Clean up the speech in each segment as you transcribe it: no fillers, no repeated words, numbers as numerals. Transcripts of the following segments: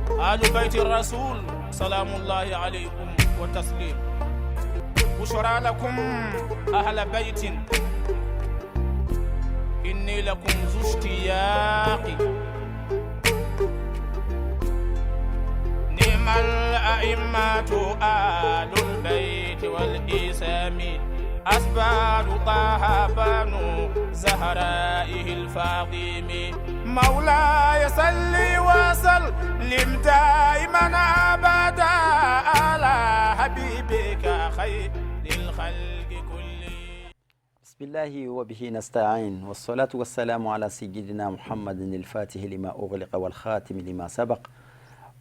آل بيت الرسول سلام الله عليكم وتسليم بشرى لكم أهل بيت إني لكم ذو اشتياق نعم الأئمة آل البيت والإسام أسبال طه بنو زهرائه الفاطم مولاي صل وسلم دائما أبدا على حبيبك خير الخلق كل بسم الله وبه نستعين والصلاة والسلام على سيدنا محمد الفاتح لما أغلق والخاتم لما سبق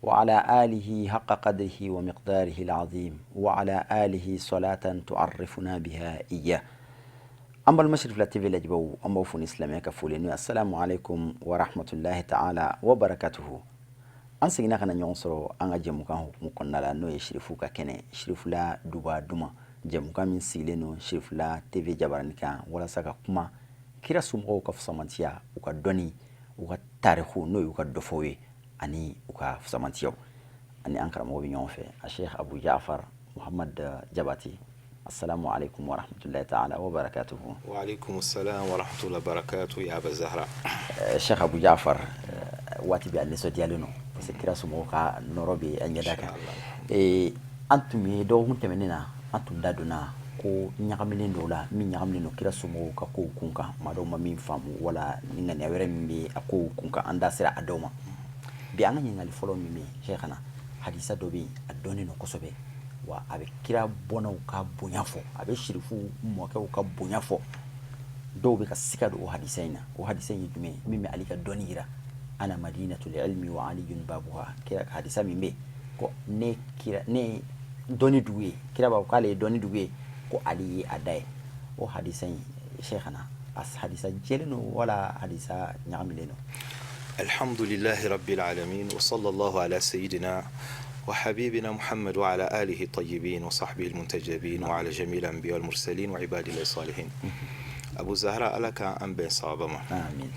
وعلى آله حق قدره ومقداره العظيم وعلى آله صلاة تعرفنا بها إياه. An balima Sirifila TV lajɛbaaw, an b'aw fo ni silamɛya ka foli n'o ye assalamu alaikum wa rahmatullahi ta'ala wa barakatuhu. An seginna ka na ɲɔgɔn sɔrɔ an ka jɛmukan hukumu kɔnɔna la, n'o ye Sirifu ka kɛnɛ, Sirifila duba duma, jɛmukan min sigilen don Sirifila TV jabarani kan walasa ka kuma kira somɔgɔw ka fusamantiya, u ka dɔnni, u ka tariku, n'o y'u ka dɔfɔw ye, ani u ka fusamantiyaw. Ani an karamɔgɔ bɛ ɲɔgɔn fɛ, a Sheikh Abu Jafar Muhammad Jabati. Assalamu alaikum wa rahmatullahi ta'ala wa barakatuhu. Wa alaikum assalam wa rahmatullahi wa barakatuhu ya Aba Zahra. Sheikh Abu Jafar, waati bɛ a nisɔndiyalen don parce que kira somɔgɔw ka nɔrɔ bɛ an ɲɛda kan. An tun ye dɔgɔkun tɛmɛnen na, an tun da donna ko ɲagaminen dɔw la min ɲagaminen don kira somɔgɔw ka kow kun kan, maa dɔw ma min faamu wala ni ŋaniya wɛrɛ min bɛ a kow kun kan, an da sera a dɔw ma. Bi an ka ɲininkali fɔlɔ min bɛ yen, Cheikhana, hadisa dɔ bɛ yen, a dɔnnen don kosɛbɛ, wa a bɛ kira bɔnnaw ka bonya fɔ, a bɛ sirifu mɔkɛw ka bonya fɔ. Dɔw bɛ ka siga don o hadisa in na. O hadisa in ye jumɛn ye? Min bɛ Ali ka dɔnni yira, ana madinatul ilmi wa aliyun babuha. Kira ka hadisa min bɛ yen ko ne kira, ne dɔnni dugu ye, kira b'a fɔ k'ale ye dɔnni dugu ye, ko Ali ye a da ye. O hadisa in, Cheikhana, a hadisa jɛlen don wala hadisa ɲagamilen don? Alhamdulillahi rabbil alamin wa sallallahu ala sayyidina wa habibina Muhammad wa ala alihi tayyibin wa sahbihi almuntajabin wa ala jami'il anbiya wal mursalin wa ibadillahi salihin. Abu Zahra, Ala ka an bɛn sawaba ma. Amin.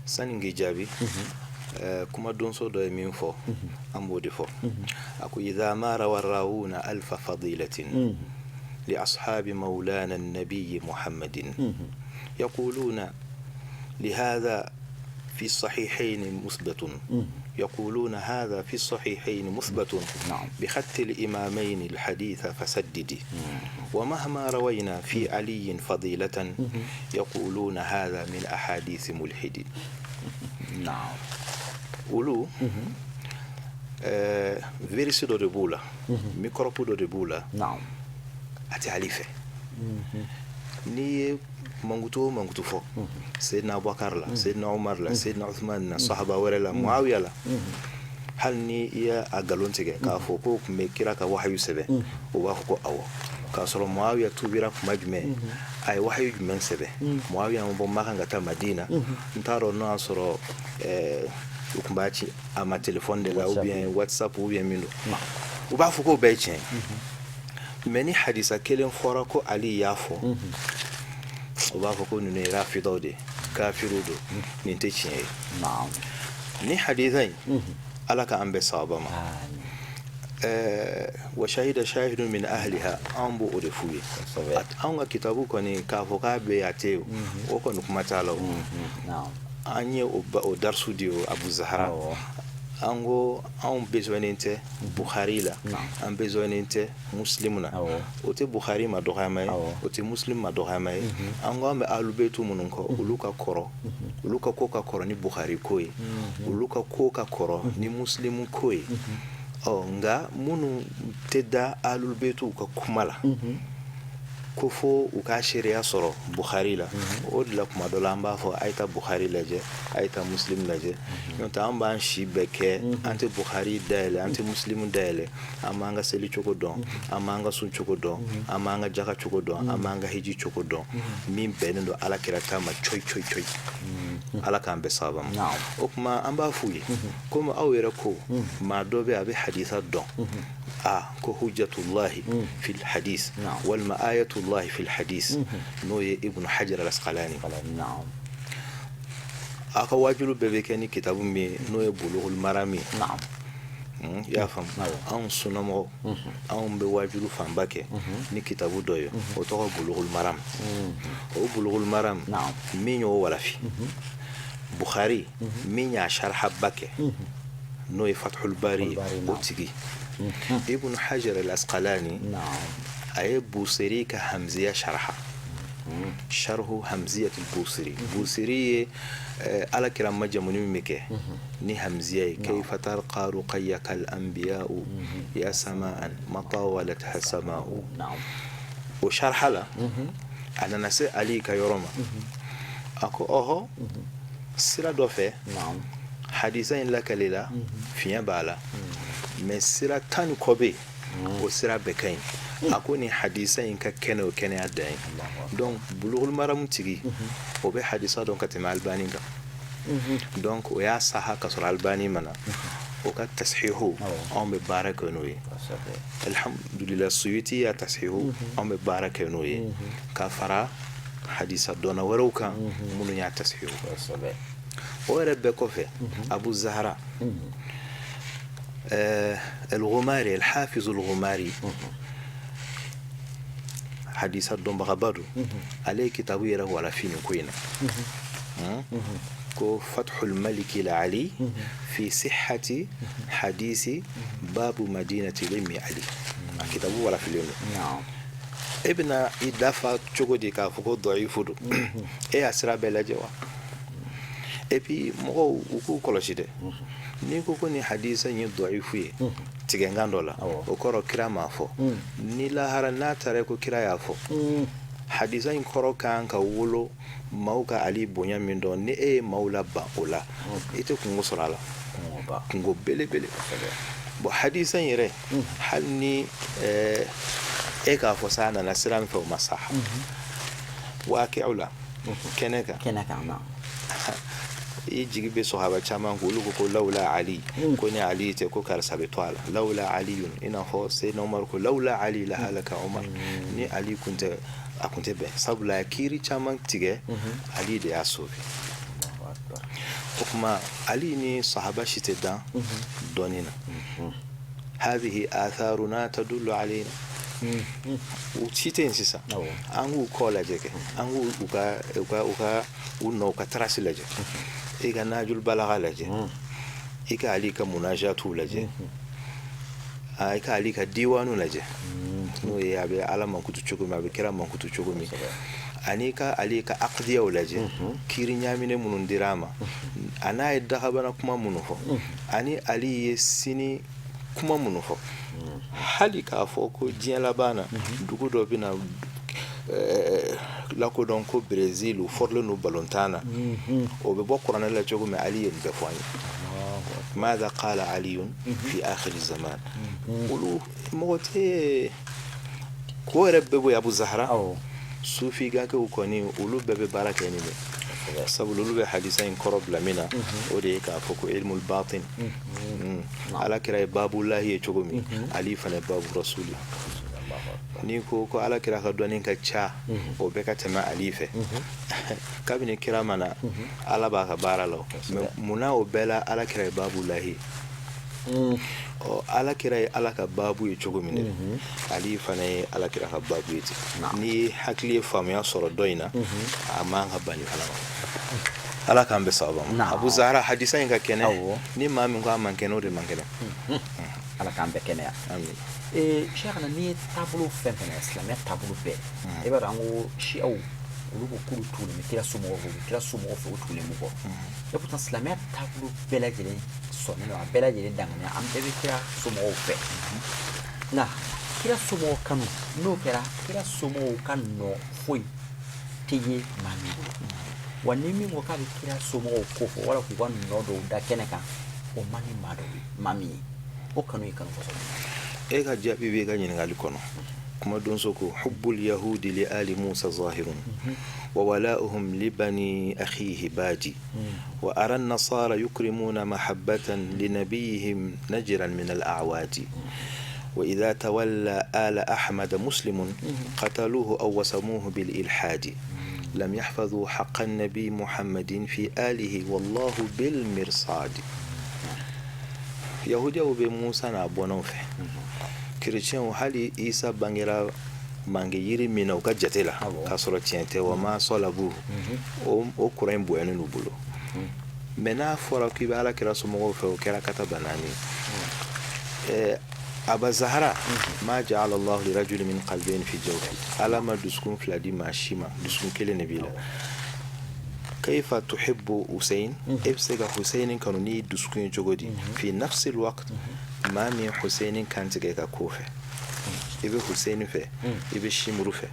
Sani k'i jaabi, kuma donso dɔ ye min fɔ, an b'o de fɔ. A ko idha ma rawa rawuna alfa fadilatin li ashabi maulana an-nabiy Muhammadin yaquluna lihadha fi sahihayn muthbatun yaquluna hadha fi sahihayn muthbatun بخط الإمامين الحديث فسددي ومهما روينا في علي فضيلة يقولون هذا من أحاديث ملحد. Olu virus dɔ de b'u la, microbe dɔ de b'u la, a tɛ Ali fɛ. N'i ye mankutu o mankutu fɔ Seydina Abubakar la, Seydina Umar la, Seydina Usman na, sahaba wɛrɛ la, Muawiya la, hali ni i y'a nkalon tigɛ k'a fɔ k'o tun bɛ kira ka wahayu sɛbɛn, o b'a fɔ ko awɔ, k'a sɔrɔ Muawiya tubira kuma jumɛn, a ye wahayu jumɛn sɛbɛn? Muawiya ma bɔ Makan ka taa Madina, n t'a dɔn n'o y'a sɔrɔ u tun b'a ci a ma téléphone de la ou bien WhatsApp ou bien min don. U b'a fɔ k'o bɛɛ ye tiɲɛ ye, mais ni hadisa kelen fɔra ko Ali y'a fɔ, u b'a fɔ ko ninnu ye rafidaw de ye, kafiriw don, nin tɛ tiɲɛ ye. Ni hadisa in, Ala ka an bɛɛ sababa ma, wa shahida shahidun min ahliha, an b'o de f'u ye. Anw ka kitabu kɔni k'a fɔ k'a bɛ yen, a tɛ yen, o kɔni kuma t'a la. O an ye o darisu di o Abu Zahara. An ko anw besoin tɛ Bukhari la, an besoin tɛ Muslim na. O tɛ Bukhari ma dɔgɔyama ye, o tɛ Muslim ma dɔgɔyama ye. An ko an bɛ Ahlul minnu kɔ, olu ka kɔrɔ, olu ka ko ka kɔrɔ ni Bukhari ko ye, olu ka ko ka kɔrɔ ni Muslim ko ye. Ɔ nka minnu tɛ da Ahlul ka kuma la ko fo u ka seereya sɔrɔ Bukhari la, o de la kuma dɔ la an b'a fɔ a ye taa Bukhari lajɛ, a ye taa Muslim lajɛ. N'o tɛ, an b'an si bɛɛ kɛ, an tɛ Bukhari dayɛlɛ, an tɛ Muslim dayɛlɛ. An b'an ka seli cogo dɔn, an b'an ka sun cogo dɔn, an b'an ka jaka cogo dɔn, an b'an ka hiji cogo dɔn, min bɛnnen don Ala kira ta ma coyi coyi coyi. Ala k'an bɛɛ sababa ma. O tuma an b'a f'u ye komi aw yɛrɛ ko maa dɔ bɛ a bɛ hadisa dɔn, a ko hujjatullahi fil hadis walima ayatullahi fil hadis, n'o ye Ibn Hajar al-Asqalani. A ka wajulu bɛɛ bɛ kɛ ni kitabu min ye, n'o ye Bulughul Marami ye. I y'a faamu, anw sunnamɔgɔw, anw bɛ waajulu fanba kɛ ni kitabu dɔ ye, o tɔgɔ Bulugul Maram. O Bulugul Maram, min y'o walafi, Bukhari min y'a sharhaba kɛ, n'o ye Fathul Bari ye, o tigi Ibn Hajar al-Asqalani, a ye Busiri ka Hamziya sharha, sharhu Hamziyatul Busiri. Busiri ye Ala kira majamuni min bɛ kɛ ni hamziya ye, kayfa tarqa ruqayyaka al-anbiya'u ya sama'an matawalatha sama'u. O sharha la, a nana se Ali ka yɔrɔ ma, a ko ɔhɔ, sira dɔ fɛ hadisa in lakalila, fiɲɛ b'a la, mais sira 10 ni kɔ bɛ yen, o sira bɛɛ ka ɲi. A ko nin hadisa in ka kɛnɛ, o kɛnɛya dan ye. Donc Bulugul Maramu tigi, o bɛ hadisa dɔn ka tɛmɛ Albani kan. Donc o y'a saha ka sɔrɔ Albani ma na. O ka tasihihu, anw bɛ baara kɛ n'o ye. Alhamdulillah, Suyuti y'a tasihihu, anw bɛ baara kɛ n'o ye, ka fara hadisa dɔnna wɛrɛw kan minnu y'a tasihihu. O yɛrɛ bɛɛ kɔfɛ, Abu Zahara El-Ghumari, El-Hafiz El-Ghumari, hadisa dɔnbagaba don. Ale ye kitabu yɛrɛ walafi nin ko in na, ko Fathul Maliki Ali fi sihhati hadisi babu madinati ilmi Ali. A kitabu walafilen don. E bɛna i dafa cogo di k'a fɔ ko dɔyifu don? E y'a sira bɛɛ lajɛ wa? Et puis mɔgɔw u k'u kɔlɔsi dɛ. N'i ko ko nin hadisa in ye dɔyifu ye tigɛnkan dɔ la, o kɔrɔ kira m'a fɔ. Ni lahara n'a taara ko kira y'a fɔ, hadisa in kɔrɔ kan ka wolo maaw ka Ali bonya min dɔn, ni e ye maaw laban o la, i tɛ kungo sɔrɔ a la, kungo belebele. Bon, hadisa in yɛrɛ, hali ni e k'a fɔ sa a nana sira min fɛ, o ma saha, waaqi'u la, kɛnɛ kan, kɛnɛ kan na, i jigi bɛ sɔhaba caman ko olu ko ko lawula Ali, ko ni Ali tɛ, ko karisa bɛ to a la. Lawula Aliyun, i n'a fɔ Seyidina Umar ko lawula Ali la halaka Umar. Ni Ali kun tɛ, a kun tɛ bɛn, sabula a kiiri caman tigɛ, Ali de y'a sauvé. O tuma Ali ni sahaba si tɛ dan dɔnni na. Hadhihi atharuna tadullu alayna. U si tɛ yen sisan. An k'u kɔ lajɛ kɛ, an k'u u ka u ka u ka u nɔ, u ka trace lajɛ. I ka Najul Balaga lajɛ, i ka Ali ka munajatuw lajɛ, i ka Ali ka diwanu lajɛ, n'o ye a bɛ Ala mankutu cogo min, a bɛ kira mankutu cogo min, ani ka Ali ka akidiyaw lajɛ, kiiri ɲaaminen minnu dira a ma, a n'a ye dagabana kuma minnu fɔ, ani Ali ye sini kuma minnu fɔ, hali k'a fɔ ko diɲɛ laban na, dugu dɔ bɛna lakodɔn ko Brésil, u fɔrilen don balontan na, o bɛ bɔ kuranɛ la cogo min, Ali ye nin bɛɛ fɔ an ye. Maada qala Aliyun fi akhir zaman. Olu mɔgɔ tɛ ko yɛrɛ bɛɛ bɔ yen. Abu Zahara, sufi gakew kɔni, olu bɛɛ bɛ baara kɛ nin de, sabula olu bɛ hadisa in kɔrɔ bila min na, o de ye k'a fɔ ko ilmul batin, Ala kira ye babulahi ye cogo min, Ali fana ye babu rasuli. N'i ko ko Ala kira ka dɔnni ka ca, o bɛɛ ka tɛmɛ Ali fɛ, kabini kira ma na, Ala b'a ka baara la. Mais munna o bɛɛ la Ala kira ye babulahi? Ɔ, Ala kira ye Ala ka babu ye cogo min dɛ, Ali fana ye Ala kira ka babu ye ten. N'i ye hakili ye faamuya sɔrɔ dɔ in na, a man ka ban nin fana ma. Ala k'an bɛ sababa ma. Abu Zahara, hadisa in ka kɛnɛ. Ni maa min ko a man kɛnɛ, o de man kɛnɛ. Ala k'an bɛɛ kɛnɛya. Amin. Cheikhna, n'i ye taabolo fɛn fɛn na, silamɛya taabolo bɛɛ, i b'a dɔn an ko siyaw, olu ko k'olu tugulen bɛ kira somɔgɔw fɛ, u bɛ kira somɔgɔw fɛ, u tugulen b'u kɔ. Et pourtant silamɛya taabolo bɛɛ lajɛlen sɔnnen don, a bɛɛ lajɛlen danganiya, an bɛɛ bɛ kira somɔgɔw fɛ. Nka kira somɔgɔw kanu, n'o kɛra kira somɔgɔw ka nɔ foyi tɛ ye maa min bolo, wa ni min ko k'a bɛ kira somɔgɔw ko fɔ wala k'u ka nɔ dɔw da kɛnɛ kan, o man di maa dɔw ye. Maa min ye o kanu ye kanu kosɛbɛ. E ka jaabi b'e ka ɲininkali kɔnɔ. Kuma donso ko hubbul yahudi li ali Musa zahirun wa wala'uhum li bani akhihi baji wa ara an-nasara yukrimuna mahabbatan li nabiyihim najran min al-a'waji wa idha tawalla ala Ahmad muslimun qataluhu aw wasamuhu bil ilhadi lam yahfazu haqqa an-nabi Muhammadin fi alihi wallahu bil mirsadi. Yahudiyaw bɛ Musa n'a bɔnnaw fɛ, kerecɛnw, hali Isa bangera mange yiri min na u ka jate la, k'a sɔrɔ tiɲɛ tɛ, wa ma sɔlabu, o kuran in bonyanen n'u bolo. Mais n'a fɔra k'i bɛ Ala kira somɔgɔw fɛ, o kɛra kata banani. Aba Zahara, ma ja'ala Allahu li rajulin min qalbayni fi jawfi, Ala ma dusukun fila di maa si ma, dusukun kelen de b'i la. Kayfa tuhibbu Hussein, e bɛ se ka Hussein kanu n'i dusukun ye cogo di? Fi nafsil waqt, maa min Hussein kantigɛ ka ko fɛ, i bɛ Hussein fɛ, i bɛ Shimuru fɛ,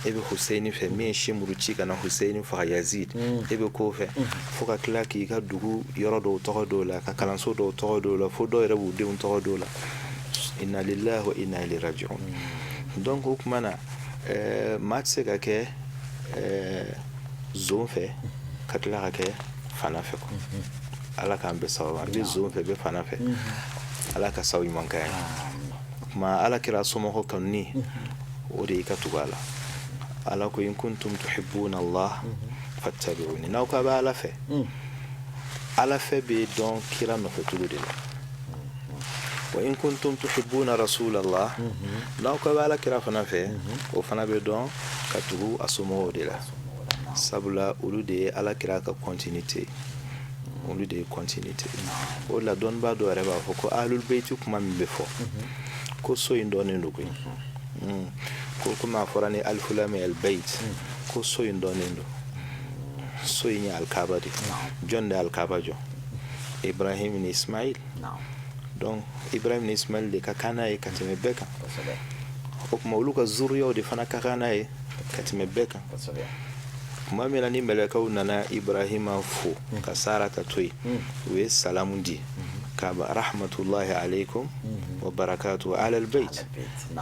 e bɛ Hussein fɛ min ye Shimuru ci ka na Hussein faga, Yazid, e bɛ ko fɛ, fo ka tila k'i ka dugu yɔrɔ dɔw tɔgɔ dɔw la, ka kalanso dɔw tɔgɔ dɔw la, fo dɔw yɛrɛ b'u denw tɔgɔ dɔw la. Inna lillahi wa inna ilayhi raji'un. Donc o tuma na, maa tɛ se ka kɛ zon fɛ ka tila ka kɛ fana fɛ quoi. Ala k'an bɛɛ sababa. I bɛ zon fɛ, i bɛ fana fɛ, Ala ka sababu ɲuman kɛ. Kuma Ala kira somɔgɔw kanuni, o de y'i ka tugu a la. Ala ko: in kuntum tuhibbuna Allah fattabi'uni. N'aw k'a bɛ Ala fɛ, Ala fɛ bɛ dɔn kira nɔfɛ cogo de la. Wa in kuntum tuhibbuna rasulallah, n'aw k'a bɛ Ala kira fana fɛ, o fana bɛ dɔn ka tugu a somɔgɔw de la, sabula olu de ye Ala kira ka continuité, olu de ye continuité. O la, dɔnnibaa dɔw yɛrɛ b'a fɔ ko ahlul beyti kuma min bɛ fɔ, ko so in dɔnnen don koyi. Ko komi a fɔra ni alifu lam al bayt, ko so in dɔnnen don. So in ye Alkaba de. Jɔn de ye Alkaba jɔ? Ibrahim ni Ismail. Donc Ibrahim ni Ismail de ka kan n'a ye ka tɛmɛ bɛɛ kan. O tuma, olu ka zuriyaw de fana ka kan n'a ye ka tɛmɛ bɛɛ kan. Tuma min na ni mɛlɛkɛw nana Ibrahima fo ka Sarata to yen, u ye salamu di ka rahmatullahi alaikum wa barakatuhu ahlal bayt.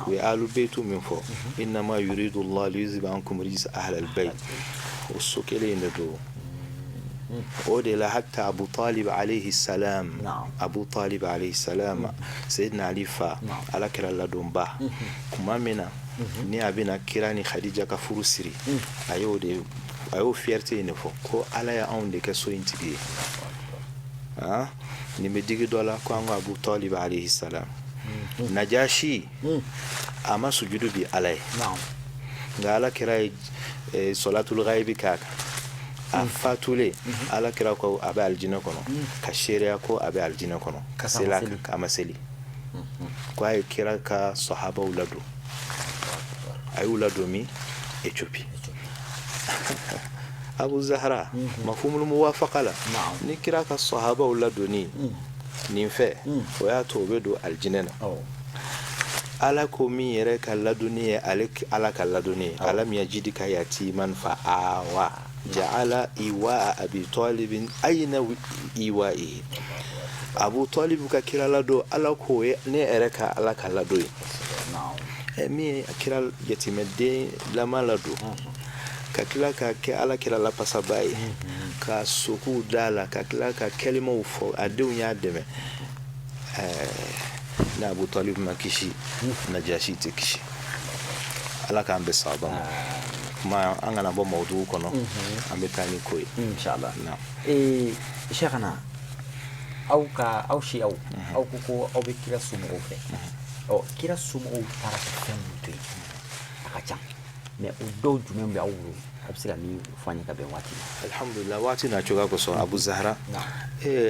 U ye ahlul baytu min fɔ, innama yuridu Allah liyuzhiba ankum rijsa ahlal bayt, o so kelen in de don. O de la, hatta Abu Talib alayhi salam, Abu Talib alayhi salam, Sayyidina Ali fa, Ala kira ladonba, kuma min na ni a bɛna kira ni Khadija ka furu siri, a y'o de, a y'o fierté in de fɔ ko Ala ye anw de kɛ so in tigi ye. Ah, nin bɛ digi dɔ la ko an ko Abu Talib alayhi salam. Najashi a ma sujudu bi Ala ye, nka Ala kira ye sɔlatul ghaibi k'a kan. A fatulen, Ala kira ko a bɛ alijinɛ kɔnɔ, ka seereya ko a bɛ alijinɛ kɔnɔ, ka seli a kan. A ma seli, ko a ye kira ka sahabaw ladon. A y'u ladon min? Ethiopie. Abu Zahra, mafhumul muwafaqa la, ni kira ka sahabaw ladonni nin fɛ, o y'a to o bɛ don alijinɛ na. Ala ko min yɛrɛ ka ladonni ye ale Ala ka ladonni ye, alam yajidika yatiman fa awa, ja'ala iwa abi talibin ayna iwa'ihi. Abu Talib ka kira ladon, Ala ko ye ne yɛrɛ ka Ala ka ladon ye. Min ye kira yatimɛden lama ladon, ka tila ka kɛ Ala kira lapasaba ye, ka sokuw da la, ka tila ka kɛlimaw fɔ, a denw y'a dɛmɛ, ni Abu Talib ma kisi, Najasi tɛ kisi. Ala k'an bɛɛ sababa ma. Kuma, an kana bɔ mawudu kɔnɔ, an bɛ taa ni ko ye. Inshallah. Ee Cheikhana, aw ka aw si aw aw ko ko aw bɛ kira somɔgɔw fɛ. Ɔ, kira somɔgɔw taara ka fɛn min to yen, a ka ca, mais o dɔw jumɛn bɛ aw bolo, a bɛ se ka min fɔ an ye ka bɛn waati ma? Alhamdulillah, waati n'a cogoya kosɔn, Abu Zahra,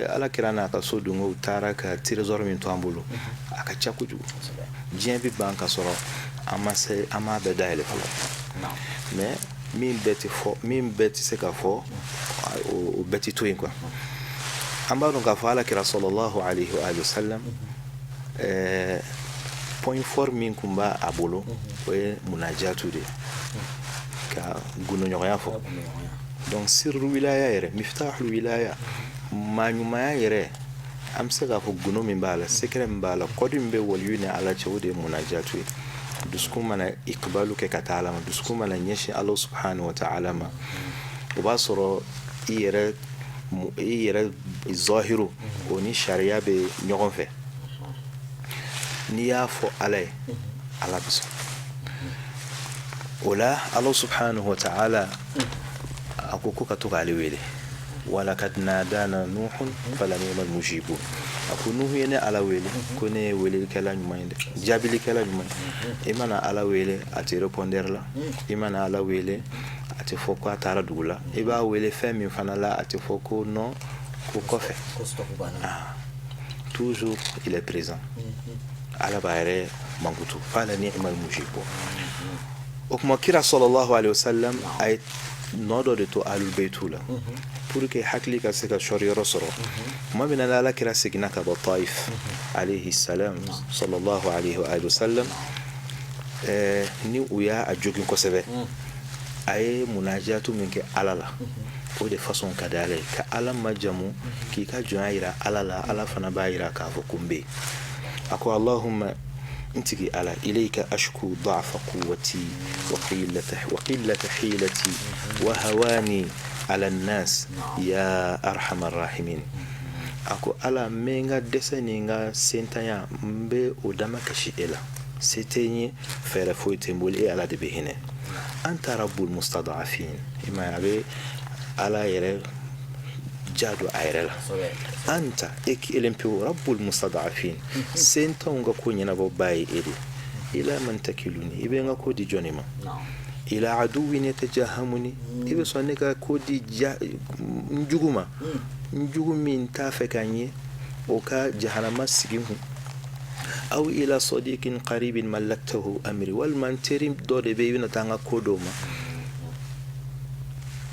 ala kira n'a ka so dungew taara ka trésor min to an bolo, a ka ca kojugu. Diɲɛ bɛ ban ka sɔrɔ an ma se an m'a bɛɛ dayɛlɛ fɔlɔ. Mais min bɛɛ tɛ fɔ, min bɛɛ tɛ se ka fɔ, o bɛɛ tɛ to yen quoi. An b'a dɔn k'a fɔ ala kira sallallahu alaihi wa sallam, point fort min tun b'a a bolo, o ye munajatu de ye, ka gundoɲɔgɔnya fɔ. Donc sirru wilaya yɛrɛ, miftahul wilaya, maa ɲumanya yɛrɛ, an bɛ se k'a fɔ gundo min b'a la, secret min b'a la, code min bɛ waliyu ni Ala cɛ, o de ye munajatu ye. Dusukun mana iqbalu kɛ ka taa Ala ma, dusukun mana ɲɛsin Ala subhanahu wa ta'ala ma, o b'a sɔrɔ i yɛrɛ zahiru, o ni sariya bɛ ɲɔgɔn fɛ. N'i y'a fɔ Ala ye, Ala bɛ sɔn o la. Ala subhanahu wa ta'ala a ko ko ka to k'ale wele: walakad nadana nuhun falani'mal mujibun. A ko Nuhu ye ne Ala wele, ko ne ye welelikɛla ɲuman ye dɛ, jaabilikɛla ɲuman ye. I mana Ala wele, a tɛ répondeur la. I mana Ala wele, a tɛ fɔ ko a taara dugu la. I b'a wele fɛn min fana la, a tɛ fɔ ko non, ko kɔfɛ. Ah, toujours il est présent. Ala b'a yɛrɛ mankutu, fala ni'mal mujibu. O tuma kira sallallahu alaihi wasallam a ye nɔ dɔ de to ahlul baytu la pour que hakili ka se ka sɔri yɔrɔ sɔrɔ. Tuma min na ala kira seginna ka bɔ Taif alayhi salam, sallallahu alaihi wa alihi wasallam, ni u y'a jogin kosɛbɛ, a ye munajatu min kɛ Ala la, o de façon ka di Ala ye, ka Ala majamu, k'i ka jɔnya yira Ala la. Ala fana b'a yira k'a fɔ ko n bɛ yen. A ko: Allahumma, n tigi Ala, ilayka ashku da'fa quwwati wa qillata hilati wa hawani ala nnas ya arhamar rahimin. A ko: Ala, n bɛ n ka dɛsɛ ni n ka sentanya, n bɛ o dama kasi e la. Se tɛ n ye, fɛɛrɛ foyi tɛ n bolo, e Ala de bɛ hinɛ. Anta rabbul mustada'afin. I m'a ye, a bɛ Ala yɛrɛ ja don a yɛrɛ la. Anta, e kelen pewu, rabbul mustada'afin, sentanw ka ko ɲɛnabɔba ye e de. Ila man takiluni, i bɛ n ka ko di jɔnni ma? Ila aduwin yatajahamuni, i bɛ sɔn ne ka ko di ja n jugu ma, n jugu min t'a fɛ ka n ye, o ka jahanama sigi n kun? Aw ila sadiqin qaribin mallaktahu amri, walima n teri dɔ de bɛ i bɛna taa n ka ko dɔw ma.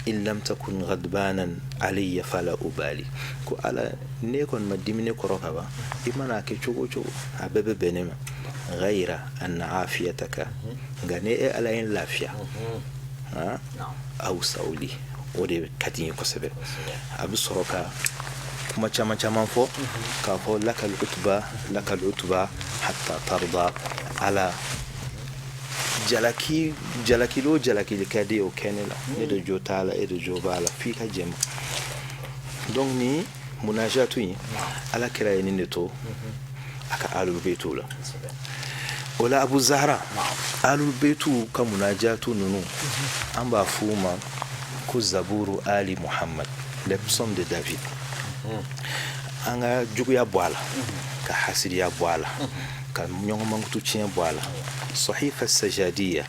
In lam takun ghadbanan alayya fala ubali. Ko Ala, ne kɔni ma dimi ne kɔrɔ ka ban, i mana kɛ cogo o cogo, a bɛɛ bɛ bɛn ne ma. Ghayra anna afiyataka, nka ne e Ala ye n lafiya aw sawuli, o de ka di n ye kosɛbɛ. A bɛ sɔrɔ ka kuma caman caman fɔ k'a fɔ: lakal utba, lakal utba hatta tarda. Ala, jalaki jalakili o jalakili ka di, o kɛ ne la. Ne de jo t'a la, e de jo b'a la, f'i ka jɛma. Donc ni munajatu in, Ala kira ye nin de to a ka alul beytu la. O la, Abu Zahra, alul beytu ka munajatu ninnu, an b'a f'u ma ko zaburu ali Muhammad, les psaumes de David. An ka juguya bɔ a la, ka hasidiya bɔ a la, ka ɲɔgɔn mankutu tiɲɛ bɔ a la. Sahifa Sajadiya,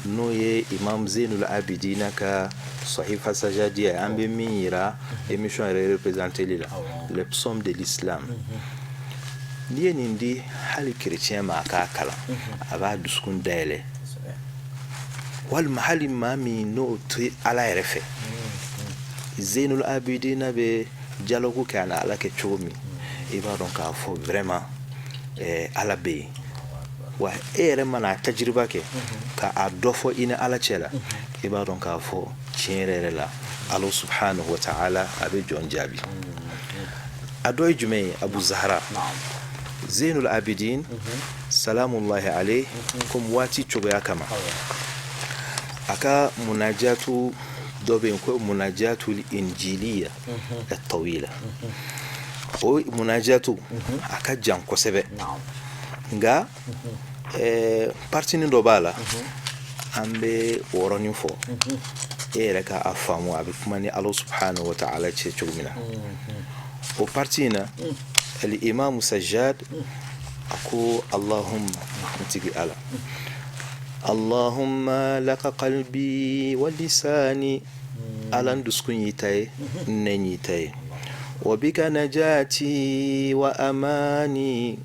n'o ye Imam Zenul Abidina ka Sahifa Sajadiya, an bɛ min yira émission yɛrɛ représenteli la, les psaumes de l'islam. N'i ye nin di hali chrétien ma a k'a kalan, a b'a dusukun dayɛlɛ. Walima hali maa min n'o tɛ Ala yɛrɛ fɛ, Zenul Abidina bɛ dialogue kɛ a ni Ala kɛ cogo min, i b'a dɔn k'a fɔ vraiment Ala bɛ yen. Wa e yɛrɛ mana a tajiriba kɛ ka a dɔ fɔ i ni Ala cɛ la, i b'a dɔn k'a fɔ tiɲɛ yɛrɛ yɛrɛ la, Ala subhanahu wa ta'ala a bɛ jɔn jaabi. A dɔ ye jumɛn ye, Abu Zahra? Zenul Abidin salamullahi alayhi, komi waati cogoya kama, a ka munajatu dɔ bɛ yen ko munajatu injiliya tawila. O munajatu a ka jan kosɛbɛ, nka partinin dɔ b'a la, an bɛ o yɔrɔnin fɔ e yɛrɛ ka a faamu, a bɛ kuma ni Ala subhanahu wa ta'ala cɛ cogo min na. O partie in na, al imamu Sajjad a ko: Allahumma, n tigi Ala, Allahumma laka qalbi wa lisani, Ala, n dusukun y'i ta ye, n nɛn y'i ta ye. Wa bika najati wa amani,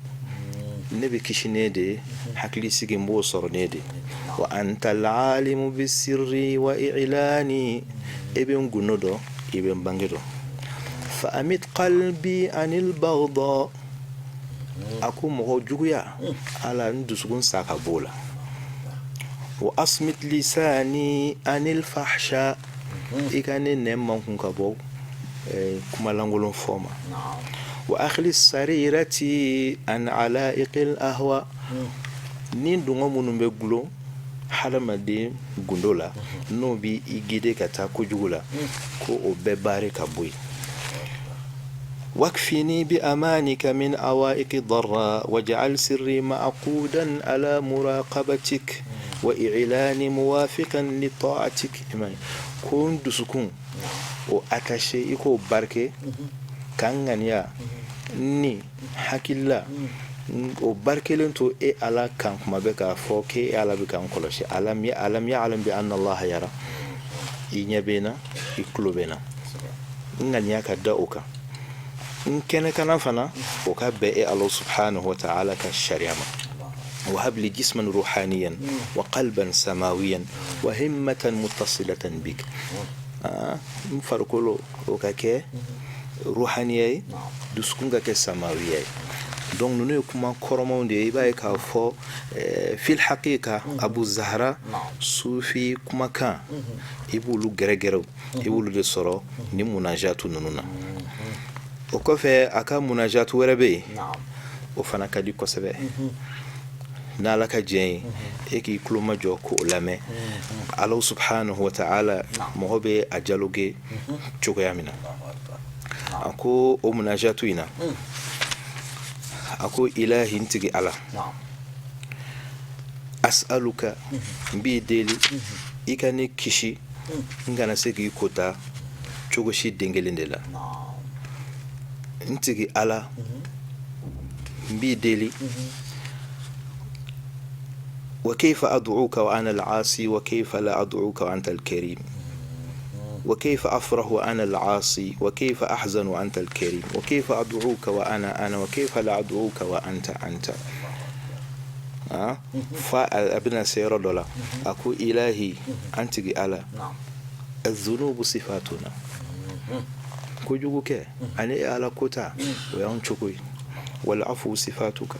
ne bɛ kisi ne de, hakili sigi n b'o sɔrɔ ne de. Wa anta alalimu bisirri wa i'lani, e bɛ n gundo dɔn, i bɛ n bange dɔn. Fa amit qalbi anil bagda, a ko mɔgɔ juguya, Ala, n dusukun sa ka b'o la. Wa asmit lisani anil fahsha, i ka ne nɛn mankun ka bɔ kuma lankolon fɔ ma. Wa akhlis sarirati an alaiqil ahwa, ni dungɔ minnu bɛ gulon hadamaden gundo la, n'o b'i guider ka taa kojugu la, ko o bɛɛ baare ka bɔ yen. Wakfini bi amanika min awaiqi darra waj'al sirri ma'qudan ala muraqabatik wa i'lani muwafiqan li ta'atik. Ko n dusukun o attaché, i k'o barike k'an ŋaniya Ni hakilila o barikelen to e Ala kan kuma bɛ k'a fɔ k'e Ala bɛ k'an kɔlɔsi. Alam ya'lam bi anna Allaha yara. I ɲɛ bɛ n na, i tulo bɛ n na. N ŋaniya ka da o kan. N kɛnɛkana fana o ka bɛn e Ala subhanahu wa ta'ala ka sariya ma. وهب لي جسما روحانيا وقلبا سماويا وهمة متصلة بك. N farikolo o ka kɛ ruhaniya ye, dusukun ka kɛ samawiya ye. Donc ninnu ye kuma kɔrɔmaw de ye. I b'a ye k'a fɔ fil haqiqa Abu Zahra sufi kumakan, i b'olu gɛrɛgɛrɛw, i b'olu de sɔrɔ ni munajatu ninnu na. O kɔfɛ, a ka munajatu wɛrɛ bɛ yen, o fana ka di kosɛbɛ. N'Ala ka diɲɛ ye, e k'i tulo majɔ k'o lamɛn. Ala subhanahu wa ta'ala mɔgɔ bɛ a dialoguer cogoya min na, a ko o munajatu in na, a ko: ilahi, n tigi Ala, as'aluka, n b'i deli i ka ne kisi n kana se k'i kota cogo si den kelen de la. N tigi Ala, n b'i deli. وكيف أدعوك وأنا العاصي وكيف لا أدعوك وأنت الكريم وكيف أفرح وأنا العاصي وكيف أحزن وأنت الكريم وكيف أدعوك وأنا أنا وكيف لا أدعوك وأنت أنت. Fa a bɛna se yɔrɔ dɔ la, a ko: ilahi, an tigi Ala, الذنوب صفاتنا, kojugu kɛ ani e Ala kota, o y'anw cogo ye. والعفو صفاتك,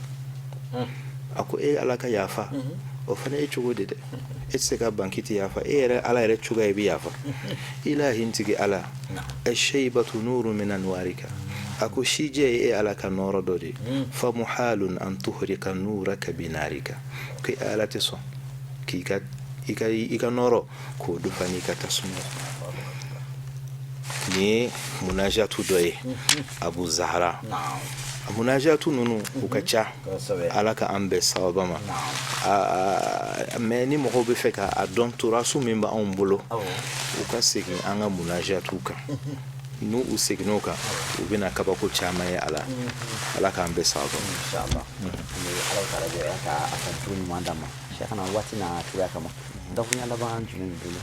a ko e Ala ka yafa, o fana e cogo de dɛ. E tɛ se ka ban k'i tɛ yafa, e yɛrɛ Ala yɛrɛ cogoya i bɛ yafa. Ilahi, n tigi Ala, الشيبة نور من أنوارك, a ko sijɛ ye e Ala ka nɔɔrɔ dɔ de ye. فمحال أن تحرق نورك بنارك, ko e Ala tɛ sɔn k'i ka i ka nɔɔrɔ k'o dufa n'i ka tasuma. Nin ye munajatu dɔ ye, Abu Zahra. Munajatu ninnu u ka ca. Ala ka an bɛɛ sababa ma. Mais ni mɔgɔw bɛ fɛ k'a dɔn turasu min bɛ anw bolo, u ka segin an ka munajatu kan. N'u u seginn'o kan, u bɛna kabako caman ye. A la, Ala k'an bɛɛ sababa ma. Inshallah, an bɛ Ala taala deli, Ala ka a faamu cogo ɲuman d'an ma. Cheikhana, waati n'a cogoya kama, dakuruɲa laban jumɛn b'i bolo?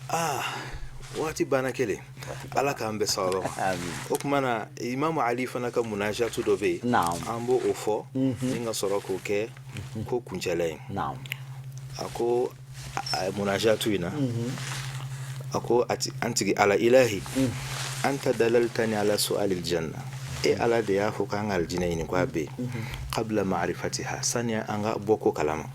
Ah, waati banna kelen. Ala k'an bɛɛ sababa ma. Amin. O tuma na, Imamu Ali fana ka munajatu dɔ bɛ yen, an b'o o fɔ ni ka sɔrɔ k'o kɛ ko kuncɛla ye. A ko munajatu in na, a ko an tigi Ala, ilahi أنت دللتني على سؤال الجنة, e Ala de y'a fɔ k'an ka alijinɛ ɲini ko a bɛ yen, قبل معرفتها, sani an ka bɔ ko kalama.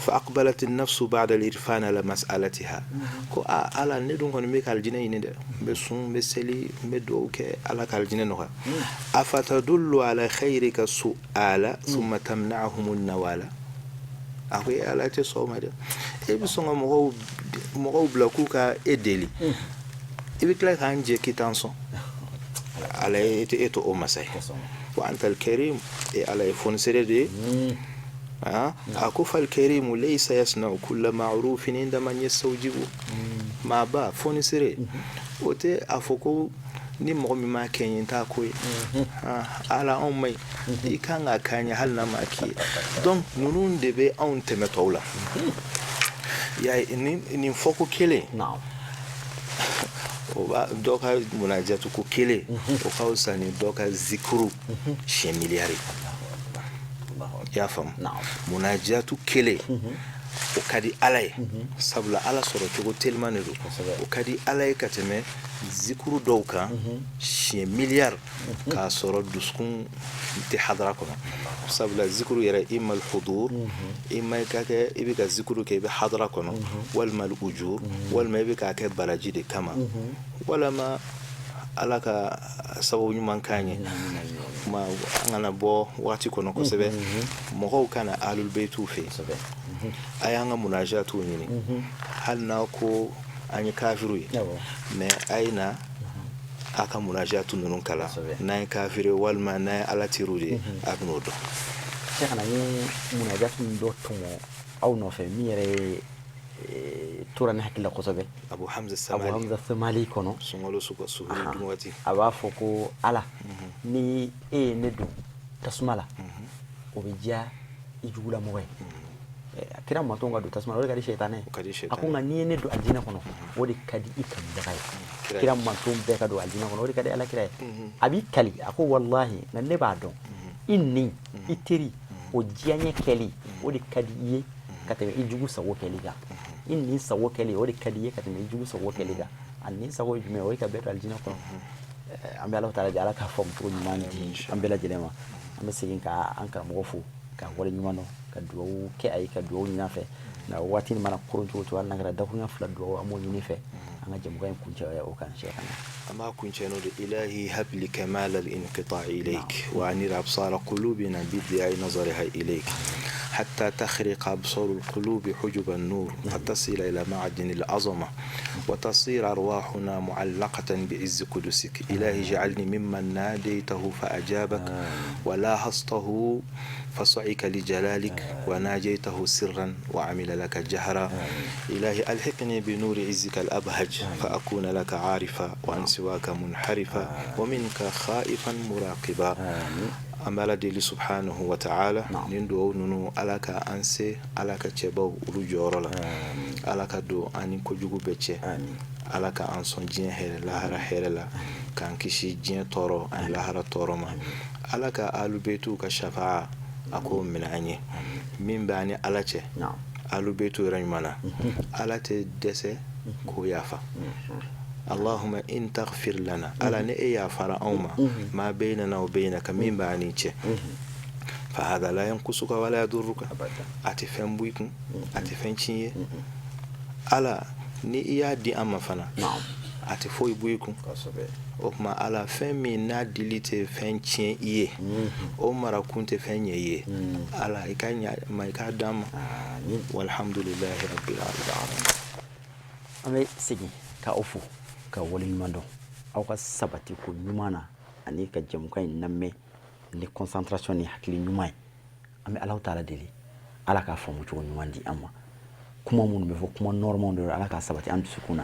فأقبلت النفس بعد العرفان على مسألتها, ko a Ala, ne dun kɔni bɛ ka alijinɛ ɲini dɛ, n bɛ sun, n bɛ seli, n bɛ dugawu kɛ, Ala ka alijinɛ nɔgɔya. أفتدل على خيرك السؤال ثم تمنعهم النوال, a ko e Ala tɛ sɔn o ma dɛ. E bɛ sɔn ka mɔgɔw bila k'u ka e deli, i bɛ tila k'an jɛ k'i t'an sɔn. Ala, e tɛ e to o masa ye. وأنت الكريم, e Ala ye fonisere de ye. A ko فالكريم ليس يصنع كل معروف عند من يستوجب, maaba fonisere o tɛ a fɔ ko ni mɔgɔ min m'a kɛ n ye, n t'a ko ye. Ala, anw ma ɲi, i kan ka k'an ye hali n'a ma k'i ye. Donc ninnu de bɛ anw tɛmɛ tɔw la. Ya nin fɔko kelen, o b'a dɔ ka munajatu ko kelen, o ka fisa ni dɔ ka zikuru siɲɛ miliyari. I y'a faamu? Munajatu kelen, o ka di Ala ye, sabula Ala sɔrɔ cogo teliman de don. O ka di Ala ye ka tɛmɛ zikuru dɔw kan siɲɛ miliyari, k'a sɔrɔ dusukun tɛ hadara kɔnɔ. Sabula zikuru yɛrɛ, إما الحضور, ima i ka kɛ i bɛ ka zikuru kɛ, i bɛ hadara kɔnɔ, walima ujur, walima i bɛ k'a kɛ baraji de kama, walama Ala ka sababu ɲuman k'an ye. Kuma an kana bɔ waati kɔnɔ kosɛbɛ. Mɔgɔw kana alul beyituw fɛ yen, a y'an ka munajatuw ɲini. Hali n'a ko an ye kafiru ye, mais a ye na a ka munajatu ninnu kalan. N'an ye kafiri ye walima n'an ye Ala teriw de ye, a bɛn'o dɔn. Cheikhana, n ye munajatu dɔ tɔmɔ aw nɔfɛ min yɛrɛ ye. tora ne hakili la kosɛbɛ. Abu Hamza Abu Samali. Hamza Samali kɔnɔ. Sunkalo suhuri dun waati. A b'a fɔ ko Ala, ni e ye ne don tasuma la, o bɛ diya i jugulamɔgɔ ye. Kira mantonw ka don tasuma la, o de ka di sɛtanɛ. O ka di A ko nka n'i ye ne don alijinɛ kɔnɔ, o de ka di i kanubaga ye. Kira mantonw bɛɛ ka don alijinɛ kɔnɔ, o de ka di Ala kira ye. A b'i kali, a ko walahi, nka ne b'a dɔn i nin i teri o diyaɲɛ kɛli, o de ka di i ye ka tɛmɛ i jugu sago kɛli kan. I nin sago kɛli, o de ka di i ye ka tɛmɛ i jugu sago kɛli kan. A nin sago ye jumɛn ye? O ye ka bɛɛ don alijinɛ kɔnɔ. An bɛ Ala taala di, Ala k'a faamu cogo ɲuman di an bɛɛ lajɛlen ma. An bɛ segin ka an karamɔgɔ fo, ka wale ɲuman dɔn, ka dugawu kɛ a ye, ka dugawu ɲini a fɛ. Nka waati nin mana koron cogo cogo, hali n'a kɛra dakuruɲɛ 2 dugawu, an b'o ɲini fɛ an ka jɛmukan in kuncɛ o kan. Sɛ kana An b'a kuncɛ n'o de: إلهي هب لي كمال الانقطاع إليك، وأنير أبصار قلوبنا بضياء نظرها إليك، حتى تخرق أبصار القلوب حجب النور، فتصل إلى معدن العظمة، وتصير أرواحنا معلقة بعز قدسك. إلهي اجعلني ممن ناديته فأجابك، ولاحظته فصعك لجلالك، وناجيته سرا وعمل لك جهرا. إلهي ألحقني بنور عزك الأبهج، فأكون لك عارفا، وعن سواك منحرفا، ومنك خائفا مراقبا. An bɛ Ala deli سبحانه وتعالى, nin duwawu ninnu, Ala ka an se Ala ka cɛbaw olu jɔyɔrɔ la. Ala ka don an ni kojugu bɛɛ cɛ. Ala ka an sɔn diɲɛ hɛrɛ, lahara hɛrɛ la, k'an kisi diɲɛ tɔɔrɔ ani lahara tɔɔrɔ ma. Ala ka alubetuw ka shafa'a, a k'o minɛ an ye. Min bɛ an ni Ala cɛ, alubetu yɛrɛ ɲuman na, Ala tɛ dɛsɛ k'o yafa. اللهم إن تغفر لنا, Ala, ni e yafara anw ma, ما بيننا وبينك, min b'an ni cɛ, فهذا لا ينقصك ولا يضرك, a tɛ fɛn bɔ i kun, a tɛ fɛn tiɲɛ ye. Ala, ni i y'a di an ma fana, a tɛ foyi bɔ i kun. O tuma Ala, fɛn min n'a dili tɛ fɛn tiɲɛ i ye, o marakun tɛ fɛn ɲɛ i ye, Ala, i ka ɲa ma, i k'a d'an ma. والحمد لله رب العالمين. An bɛ segin ka aw fo, ka waleɲuman dɔn aw ka sabati ko ɲuman na, ani ka jɛmukan in lamɛn ni concentration ni hakili ɲuman ye. An bɛ Alahu taala deli, Ala k'a faamu cogo ɲuman di an ma. Kuma minnu bɛ fɔ, kuma nɔrɔmanw de don, Ala k'a sabati an dusukun na.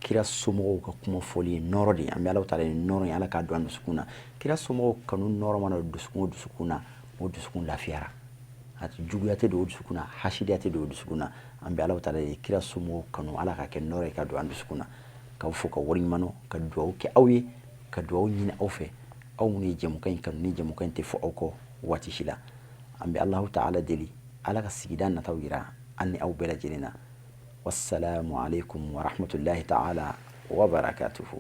Kira somɔgɔw ka kuma fɔli ye nɔrɔ de ye. An bɛ Alahu taala ni nɔrɔ ye, Ala k'a don an dusukun na. Kira somɔgɔw kanu nɔrɔ mana don dusukun o dusukun na, o dusukun lafiyara, a juguya tɛ don o dusukun na, hasidiya tɛ don o dusukun na. An bɛ Alahu taala ye, kira somɔgɔw kanu, Ala k'a kɛ nɔrɔ ye ka don an dusukun na. K'aw fo, ka waleɲuman dɔn, ka dugawu kɛ aw ye, ka dugawu ɲini aw fɛ, aw minnu ye jɛmukan in kanu, ni jɛmukan in tɛ fɔ aw kɔ waati si la. An bɛ Alahu taala deli, Ala ka sigida nataw yira an ni aw bɛɛ lajɛlen na. والسلام عليكم ورحمة الله تعالى وبركاته.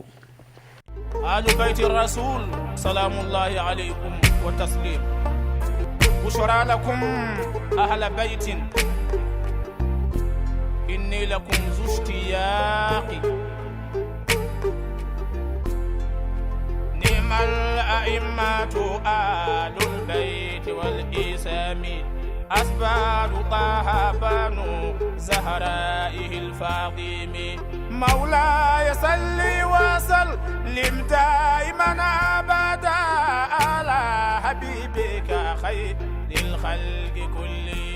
آل بيت الرسول، سلام الله عليكم وتسليم. بشرى لكم أهل بيت، إني لكم ذو اشتياق. نعم الأئمة آل البيت والإسام، أسبال طه بنو زهرائه الفاطم. مولاي صل وسلم دائما أبدا على حبيبك خير الخلق كلهم.